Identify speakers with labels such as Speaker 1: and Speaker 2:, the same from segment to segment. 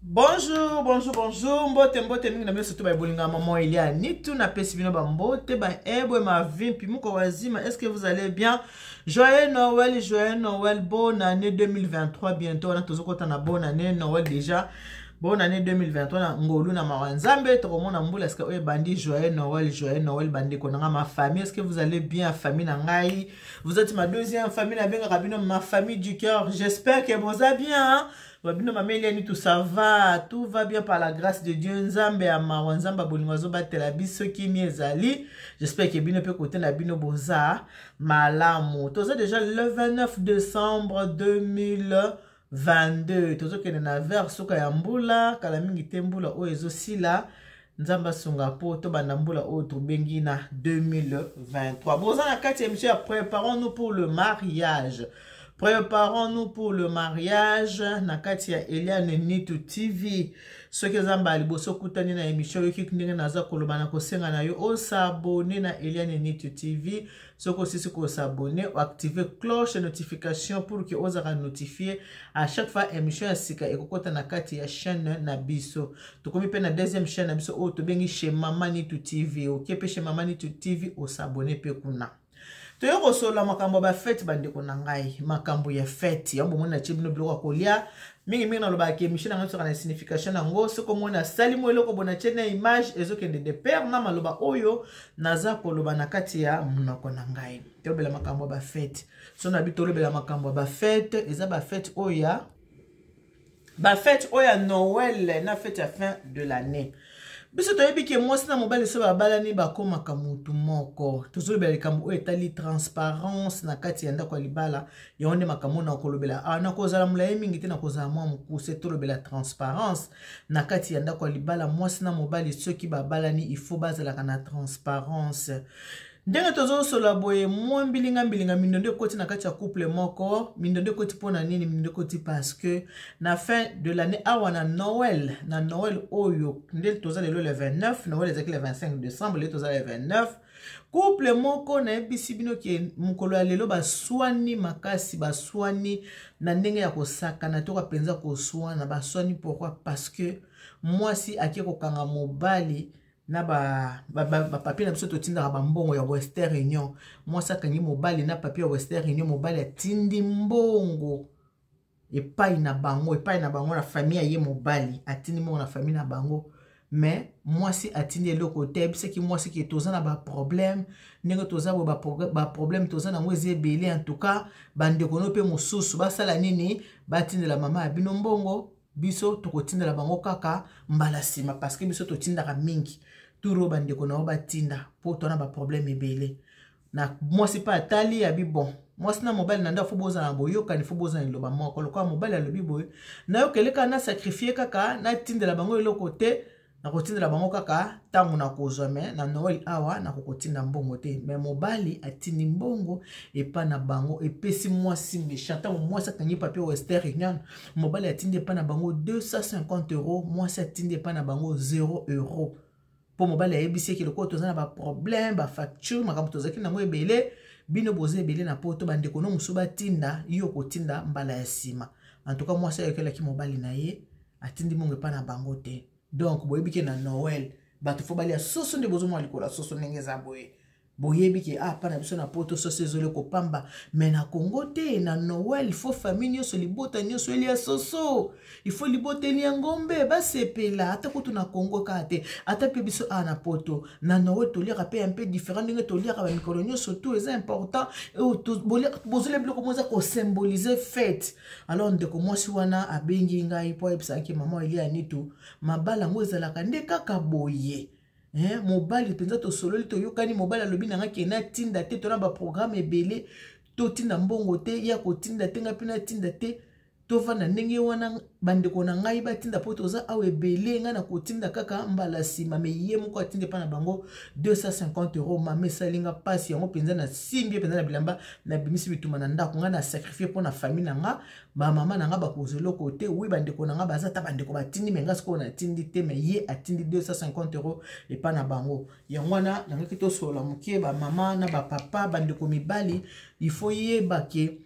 Speaker 1: Bonjour, bonjour, bonjour. Mbote, mbote mingi na bino surtout ba bolinga maman Elia Nitu na pesi bino ba mbote ba ebwe ma vimpi muko wazima. Est-ce que vous allez bien? Joyeux Noël, joyeux Noël, bonne année 2023 bientôt. On a toujours kota na bonne année Noël déjà. Bonne année 2023 na ngolu na mawa Nzambe tokomona mbula est-ce que oyo bandi joyeux Noël, joyeux Noël bandi konanga ma famille. Est-ce que vous allez bien famille na ngai? Vous êtes ma deuxième famille na bengaka bino ma famille du cœur. J'espère que vous allez bien. Hein? Babino mama Eliani, tout ça va, tout va bien par la grâce de Dieu. Nzambe ya mawa, Nzambe ya bolingo azobatela biso, kimia ezali. J'espère que bino pe côté na bino boza malamu. Toza déjà le 29 décembre 2022. Tozokende na vers suka ya mbula, kala mingi te mbula oyo ezosila. Nzambe asunga po tobanda mbula oyo tobengi na 2023. Boza na kati ya émission ya Préparons-nous pour le mariage. Préparons-nous pour le mariage na kati ya Eliane Nitu TV. Soki eza mbala liboso okutani na émission oyoki ndenge naza koloba na kosenga na yo osabone na Eliane Nitu TV. Soki osisi kosabone, oactive cloche notification pour que ozala notifié à chaque fois émission ya sika ekokota na kati ya chaîne na biso. Tokomi mpe na deuxième chaîne na biso oyo tobengi chez Mama Nitu TV. Oke mpe chez Mama Nitu TV osabone mpe kuna. Toye kosolola makambo ya bafete bandeko na ngai, makambo ya fete yango bomoni natie bino biloko ya kolia mingimingi. Nalobaka émission na ngai soka na signification yango. Soki omoni asali mo eloko bo natie na image ezokende de pair na maloba oyo naza koloba na kati ya monoko na ngai. Tolobela makambo ya bafete. So na bi tolobela makambo ya bafete, eza bafete oyo ya bafete oyo ya Noël na fete ya fin de l'année. Biso toyebi ke mwasi na mobali so babalani bakomaka motu moko. Tozolobela likambo oyo etali transparence na kati ya ndako ya libala. Yango nde makambo na kolobela awa. Nakozala molai mingi te, nakozala mwa mokuse. Tolobela transparence na kati ya ndako ya libala. Mwasi na mobali soki babalani, il faut bazalaka na transparence. Ndenge tozosolola boye, mwa mbilinga mbilinga, mindondo ekoti na kati ya couple moko. Mindondo ekoti mpona nini? Mindondo ekoti parce que na fin de l'année awa na Noël, na Noël oyo nde toza lelo le 29, Noël ezalaki le 25 décembre, lelo toza le 29. Couple moko nayebisi bino ke mokolo ya lelo baswani makasi, baswani na ndenge ya kosakana toka mpenza koswana. Baswani pourquoi? Parce que mwasi ake kokanga mobali na bapapier na biso totindaka bambongo ya Western Union. Mwasi akangi mobali na papier ya Western Union, mobali atindi mbongo epai na bango, epai na bango na famille ya ye. Mobali atindi mbongo na famille na bango, mais mwasi atindi eloko te. Ayebisaki mwasi ke toza na baproblème, ndenge toza boye, baproblème toza nango eza ebele. En tout cas bandeko no mpe mosusu basala nini, batindela mama ya bino mbongo, biso tokotindela bango kaka mbala nsima, parce que biso totindaka mingi. Turo bandeko na yo batinda mpo tona baproblème ebele. Na mwasi mpe atali abi bon, mwasi na mobali na ndako faut bozala na boyokani, faut bozala liloba moko. Lokola mobali alobi boye, nayokele kaka na sacrifie kaka natindela bango eloko te, nakotindela bango kaka ntango nakozwa. Me na Noël awa nakokotinda mbongo te. Me mobali atindi mbongo epa na bango, epesi mwasi méchant. Ntango mwasi akangi papier Western Union, mobali atindi epa na bango 250 euro, mwasi atindi epa na bango 0 euro. Mpo mobali ayebisi eke lokola toza na baproblème, bafacture, makambo tozalaki nango ebele, bino boza ebele na poto, bandeko no mosusu batinda, yo kotinda mbala ya nsima. En tout cas mwasi ayokelaki mobali na ye, atindi mbongo epa na bango te. Donc boyebi ke na Noël bato faut balia soso. Nde bozomona likolo ya soso ndenge eza boye, boyebi ke ah, mpa na biso na poto soso ezoli kopamba, me na Kongo te. Na Noël faut famille nyonso, libota nyonso elia soso, il faut libota elia ngombe, basepela. Ata kutu na Kongo kaka te, ata mpe biso awa na poto, na Noël toliaka mpe un peu différent ndenge toliaka bamikolo nyonso. Tout eza important, bozolia biloko mo eza kosymboliser fête. Alors ndeko mwasi wana abengi ngai mpo ayebisaki mama Elia Nitu, mabala yango ezalaka nde kaka boye. Eh, mobali mpenza tosololi, toyokani. Mobali alobi na nga ke natinda te, tona baprogramme ebele, totinda mbongo te, ya kotinda te, ngai mpe natinda te, tovanda ndenge wana, bandeko na ngai batinda mpo toza awa ebele, ngai na kotinda kaka mbala nsima. Me ye moko atinda epa na bango 250 euro. Mama, esalinga mpasi yango mpenza, nasimbi ye mpenza na bilamba, nabimisi bituma na ndako. Ngai na sacrifie mpo na famille na nga, bamama na nga bakozwa eloko te. Oui, bandeko na nga baza, ata bandeko batindi, me nga sikoyo natindi te. Me ye atindi 250 euro epa na bango. Yango wana nangaki tosolola moke, bamama na bapapa, bandeko mibali. Il faut yeba ke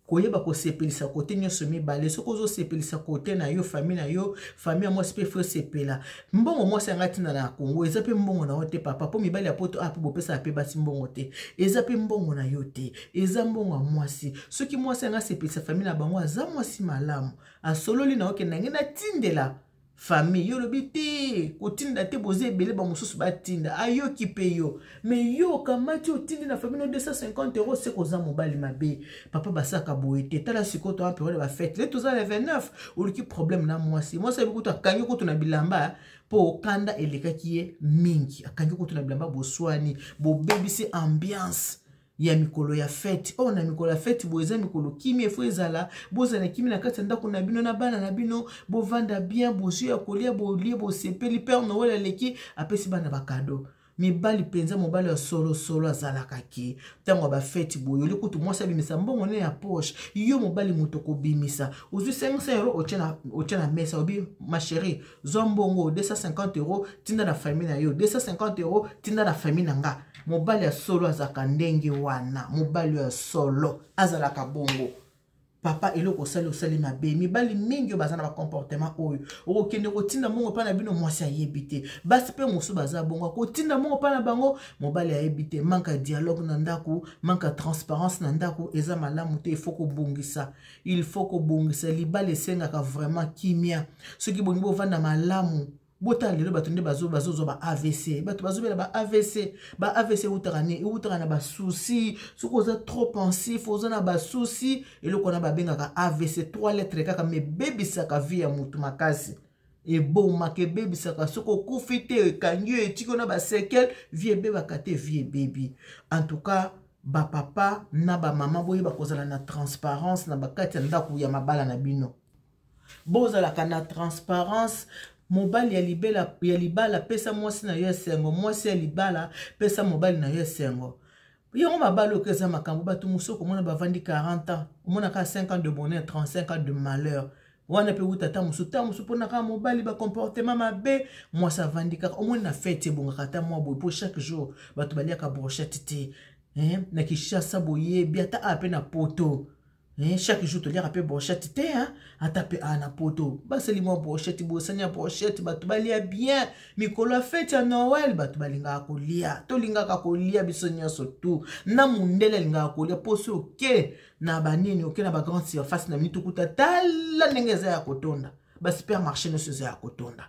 Speaker 1: Koyeba kosepelisa kote nyonso mibale. Soki ozosepelisa kote na yo, famille na yo, famille ya mwasi mpe fo esepela. Mbongo mwasi yanga atinda na Kongo eza mpe mbongo na yo te, papa, mpo mibali ya Poto apo bopesaka mpe basi mbongo te. Eza mpe mbongo na yo te, eza mbongo ya mwasi. Soki mwasi yanga asepelisa famille na bango, aza mwasi malamu, asololi na yo ke nange natindela famille, yo olobi te, kotinda te, boza ebele, bamosusu batinda, ayoki mpe yo. Me yo okamati, otindi na famille no 250 euro, se koza mobali mabe. Papa, basaka boye te. Tala sikoyo, toa période ya bafête, le toza le 29, oluki problème na mwasi. Mwasi ayebi kutu, akangi kutu na bilamba mpo okanda elekaki ye mingi, akangi kutu na bilamba, boswani, bobebisi ambiance ya mikolo ya fête oyo. Na mikolo ya fête boye, eza mikolo kimia, efo ezala, bozala kimia na kati ya ndako na bino na bana na bino, bovanda bien, bozwi ya kolia, bolie, bosepeli. Père Noël aleki, apesi bana bacadeaux. Mibali mpenza, mobali ya solosolo azalaka ke ntango ya bafête boye, oli kutu mwasi abimisa mbongo ne ya poche, yo mobali moto kobimisa. Ozwi 500 euro, otie na mesa, obi: "Ma chérie, zwa mbongo 250 euro, tinda na famille na yo, 250 euro, tinda na famille na nga." Mobali ya solo azalaka ndenge wana. Mobali ya solo azalaka bongo. Papa, eloko osali, osali mabe. Mibali mingi oyo baza na bacomportement oyo, okokende kotinda mbongo mpa na bino, mwasi ayebi te. Basi mpe mosusu baza bongo, akotinda mbongo mpa na bango, mobali ayebi te. Manque ya dialogue na ndako, manque ya transparence na ndako eza malamu te. Il faut kobongisa, il faut kobongisa. Libala esengaka vraiment kimia. Soki bongi bovanda malamu, botala lelo bato nde bazozwa ba AVC, bato bazobela ba AVC. Ba AVC eutaka nini? Eutaka na basoucis. Soki oza trop pensif, oza na basoucis, eloko wana babengaka AVC, 3 lettres kaka, me ebebisaka vie ya motu makasi, ebomaka, ebebisaka. Soki okufi te, ekangi yo, etiki yo na baséquelles, vie ebebaka te, vie ebebi. En tout cas, bapapa na bamama, boyeba kozala na transparence na bakati ya ndako ya mabala na bino. Bozalaka na transparence. Mobali ya libela, ya libala, pesa mwasi na yo esengo. Mwasi ya libala, pesa mobali na yo esengo. Yango mabala oyo eza makambo. Bato mosusu okomona bavandi 40 ans, omonaka 5 ans de bonheur, 35 ans de malheur. Wana mpe wuta ata mosusu, ta mosusu mpona kaka mobali bacomportement mabe. Mwasi avandi kaka, omoni na fête ebongaka ata mwa boye, mpo chaque jour bato baliaka brochette te. Na Kinshasa boyebi, ata a mpe na Poto, chaque jour toliaka mpe brochette te, hein? Ata mpe a na Poto basali mwa brochette, bosani ya brochette, bato balia bien. Mikolo ya fête ya Noël, bato balingaka kolia, tolingaka kolia biso nyonso tu, na mundele alingaka kolia. Mposo oke na banini, oke na bagrande surface na mini, tokuta, tala ndenge eza ya kotonda, basupermarché nyonso eza ya kotonda.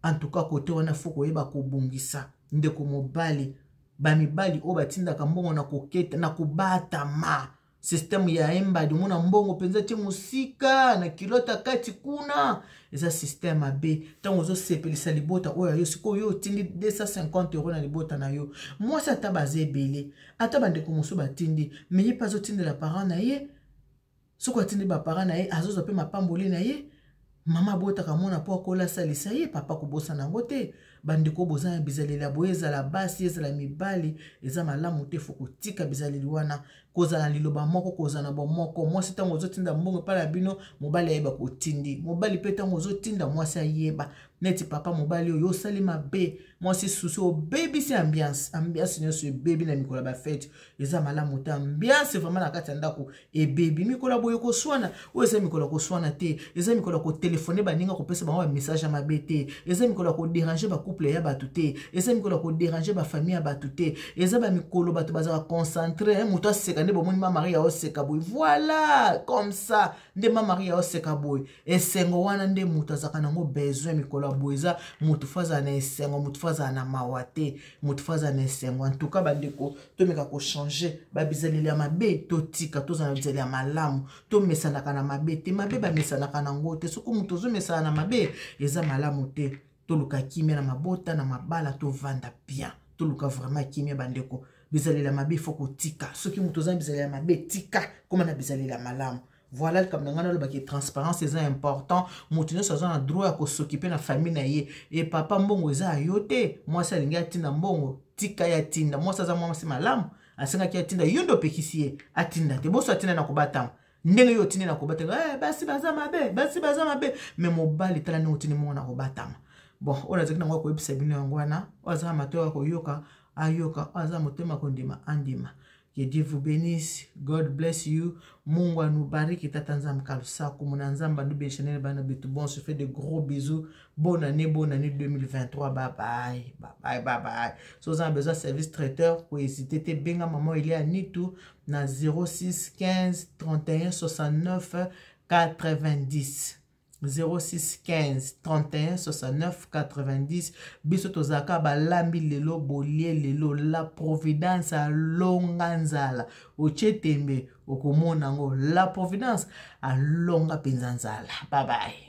Speaker 1: En tout cas, kote wana fo koyeba kobongisa. Ndeko mobali, bamibali oyo batindaka mbongo na koketa na kobatama, système ya embadi, omona mbongo mpenza tie mosika na kilota kati kuna, eza système mabe. Ntango ozosepelisa libota oyo yo, sikoyo yo otindi 250 euro na libota na yo, mwasi ata baza ebele, ata bandeko mosusu batindi, me ye mpe azotindela parent na ye. Soki atindi baparent na ye, azozwa mpe mapamboli na ye. Mama abotaka mwana mpo akola, asalisa ye. Papa, kobosana yango te. Bandeko, boza na bizaleli ya boye, ezala basi, ezala mibali, eza malamu te. Fo kotika bizaleli wana, kozala na liloba moko, kozala na bomoko. Mwasi, ntango ozotinda mbongo epai na bino, mobali ayeba kotindi. Mobali mpe, ntango ozotinda, mwasi ayeba. Neti papa mobali oyo osali mabe, mwasi susi, obebisi ambiance, ambiance nyonso ebebi na mikolo ya bafête. Eza malamu te. Ambiance vraiment na kati ya ndako ebebi. Mikolo ya boye, koswana oyo eza mikolo ya koswana te, eza mikolo ya kotelefone baninga, kopesa bango bamessage ya mabe te, eza mikolo ya kodéranger bacouple ya bato te, eza mikolo ya kodéranger bafamille ya bato te. Eza bamikolo bato bazalaka concentré. Moto aseka nde bomoni ma Marie aoseka boye, voilà, comme ça nde ma Marie aoseka boye. Esengo wana nde moto azalaka nango besoin. Mikolo ya boye eza moto fo azala na esengo, moto fo azala na mawa te, moto fo azala na esengo. En tout cas, bandeko, tomeka kochanger babizaleli ya mabe, totika, tozala na bizaleli ya malamu. Tomesanaka na mabe te, mabe bamesanaka nango te. Soki moto ozomesana na mabe, eza malamu te. Toluka kimia na mabota, na mabala, tovanda bien, toluka vraiment kimia. Bandeko, bizaleli ya mabe fo kotika. Soki moto oza na bizaleli ya mabe, tika, koma na bizaleli ya malamu. Voilà likambo na ngai nalobaki: transparence eza important. Moto nyonso aza na droit ya kos'occuper na famille na ye. E papa, mbongo eza ya yo te. Mwasi alingi atinda mbongo, tika ye atinda. Mwasi aza mwasi malamu, asengaki atinda, yo nde opekisi ye atinda te. Boso atinda na kobatama ndenge yo otindi na kobatama. Basi baza mabe, basi baza mabe. Me mobali, tala ndenge otindi mbongo na kobatama. Bon, oyo nazalaki nango koyebisa bino yango wana. Oyo aza na matoyi ya koyoka, ayoka. Oyo aza motema kondima, andima. Que Dieu vous bénisse. God bless you. Mungu anubariki tata Nzambe kalusaku muna Nzambe anubenisha nene bana betu bon se fait de gros bisous. Bonne année, bonne année 2023. Bye bye. Bye bye, bye bye. So vous avez besoin de service traiteur, ko hésiter te benga maman il est à Nitu na 06 15 31 69 90. 06 15 31 69 90. Biso tozalaka balambi lelo, bolie lelo. La Providence alonga nzala. Otie tembe okomona yango. La Providence alonga mpenza nzala. Bye bye.